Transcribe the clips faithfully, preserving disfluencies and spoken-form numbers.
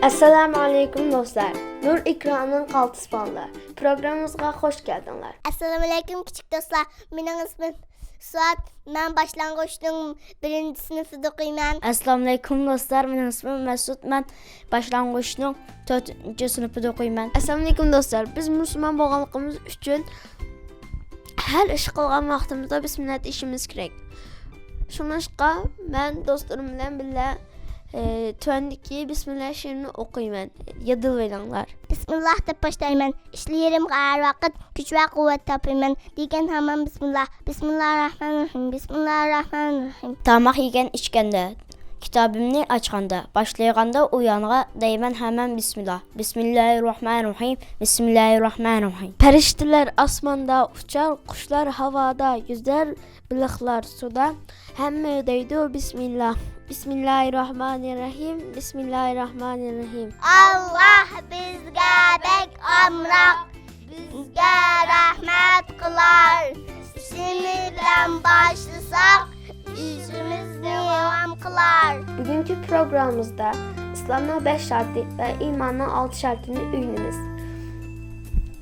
ئەسسالامۇ ئەلەيكۇم دوستلار. نۇر ئېكرانىنىڭ قالتىس بالىلار پروگراممىمىزغا خوش كەلدىڭلار. ئەسسالامۇ ئەلەيكۇم كىچىك دوستلار. مېنىڭ ئىسمىم سۇئاد. مەن باشلانغۇچنىڭ بىرىنچى سىنىپىدا ئوقۇيمەن. ئەسسالامۇ ئەلەيكۇم دوستلار. مېنىڭ ئىسمىم مەسۇت. مەن باشلانغۇچنىڭ تۆتىنچى سىنىپىدا ئوقۇيمەن. ئەسسالامۇ ئەلەيكۇم دوستلار. بىز مۇسۇلمان بولغانلىقىمىز ئۈچۈن ھەر ئىش قىلغان ۋاقتىمىزدا بىسمىللا دېيىشىمىز كېرەك. شۇڭلاشقا مەن دوستلىرىم بىلەن بىللە، ئى، تۆۋەندىكى بىسمىللا شېئىرىنى ئوقۇيمەن. يادلىۋېلىڭلار. بىسمىللا دەپ باشلايمەن. ئىشلىرىمغا ھەر ۋاقىت كۈچ ۋە قۇۋۋەت تاپىمەن. دېگەن ھامان بىسمىللا، بىسمىللا رەھمانىر رەھىم، بىسمىللا رەھمانىر رەھىم. تاماق يېگەن ئىچكەندە، كىتابىمنى ئاچقاندا، باشلايدىغاندا ئۇيانغا دەيمەن ھامان بىسمىللا، بىسمىللاھىر رەھمانىر رەھىم، بىسمىللاھىر رەھمانىر رەھىم. پەرىشتىلەر ئاسماندا ئۇچار، قۇشلار ھاۋادا يۈزەر، بېلىقلار سۇدا، ھەممە دەيدۇ بىسمىللا، بىسمىللاھىر رەھمانىر رەھىم، بىسمىللاھىر رەھمانىر رەھىم. ئاللاھ بىزگە بەك ئامراق، بىزگە رەھمەت قىلار. ئىسمى بىلەن باشلىساق، ئىشىمىزنى داۋام قىلار. بۈگۈنكى پروگراممىمىزدا ئىسلامنىڭ بەش شەرتى ۋە ئىماننىڭ ئالتە شەرتىنى ئۆگىنىمىز.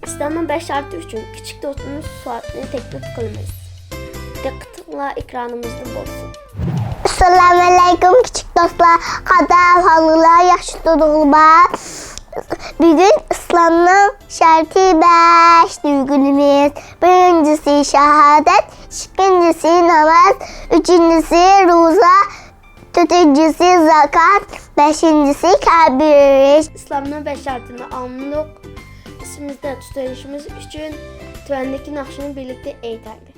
ئىسلامنىڭ بەش شەرتى ئۈچۈن كىچىك دوستىمىز سۇئادنى تەكلىپ قىلىمىز. دىققىتىڭلار ئېكرانىمىزدا بولسۇن. ئەسسالامۇ ئەلەيكۇم كىچىك دوستلار، قانداق ئەھۋالىڭلار، ياخشى تۇردۇڭلارمۇ؟ بۈگۈن ئىسلامنىڭ شەرتى بەشنى ئۆگىنىمىز. بىرىنچىسى شاھادەت، ئىككىنچىسى ناماز، ئۈچىنچىسى روزا، تۆتىنچىسى زاكات، بەشىنچىسى كەبىر. ئىسلامنىڭ بەش شەرتىنى ئاڭلىدۇق. ئېسىمىزدە تۇتۇۋېلىشىمىز ئۈچۈن تۆۋەندىكى ناخشىنى بىرلىكتە ئېيتايلى.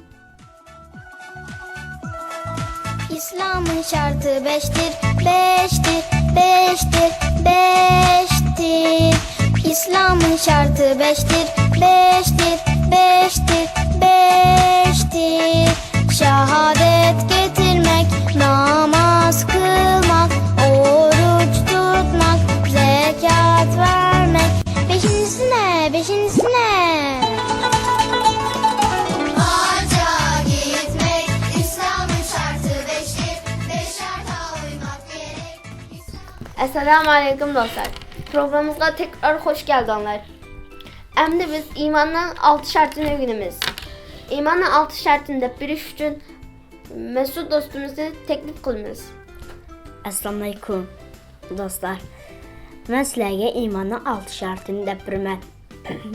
ئىسلامنىڭ شەرتى بەشتىر، بەشتىر، بەشتىر، بەشتىر. ئىسلامنىڭ شەرتى بەشتىر، بەشتىر، بەشتىر، بەشتىر. شاھادەت كەلتۈرمەك، ناماز قىلماق، ئوروچ تۇتماق، زەكات بەرمەك. بەشىنچىسى نە؟ بەشىنچىسى نە؟ ھاجغا كەتمەك، ئىسلامنىڭ شەرتى بەشتىر، بەش شەرتكە ئۇيماق كېرەك. ئەسسالامۇ ئەلەيكۇم دوستلار. پروگراممىمىزغا تەكرار خوش كەلدىڭلار. ئەمدى بىز ئىماننىڭ ئالتە شەرتىنى ئۆگىنىمىز. ئىماننىڭ ئالتە شەرتىنى دەپ بېرىش ئۈچۈن مەسۇت دوستىمىزنى تەكلىپ قىلىمىز. ئەسسالامۇ ئەلەيكۇم دوستلار. مەن سىلەرگە ئىماننىڭ ئالتە شەرتىنى دەپ بېرىمەن.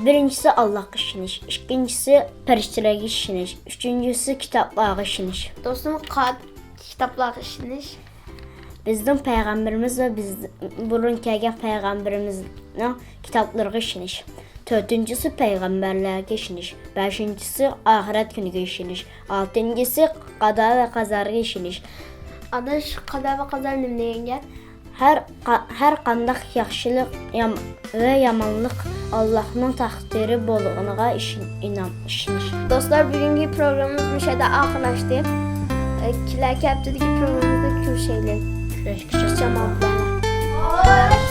بىرىنچىسى، ئاللاھقا ئىشىنىش. ئىككىنچىسى، پەرىشتىلەرگە ئىشىنىش. ئۈچىنچىسى، كىتابلارغا ئىشىنىش. دوستۇم قات، كىتابلارغا ئىشىنىش. بىزنىڭ پەيغەمبىرىمىز ۋە بىز بۇرۇن كەلگەن پەيغەمبىرىمىزنىڭ كىتابلىرىغا ئىشىنىش. تۆتىنچىسى، پەيغەمبەرلەرگە ئىشىنىش. بەشىنچىسى، ئاخىرەت كۈنىگە ئىشىنىش. ئالتىنچىسى، قازا ۋە قەدەرگە ئىشىنىش. ئاداش، قازا ۋە قەدەر نېمە دېگەن گەپ؟ ھەر قا-، ھەر قانداق ياخشىلىق يام-، ۋە يامانلىق ئاللاھنىڭ تەقدىرى بولغىنىغا ئىشىن-، ئىنان، ئىشىنىش. دوستلار، بۈگۈنكى پروگراممىمىز مۇشۇ يەردە ئاخىرلاشتى. ئە، كېلەركى ھەپتىدىكى پروگراممىمىزدا كۆرۈشەيلى. كۆرۈشكىچە. ئامانلىق بولۇڭلار.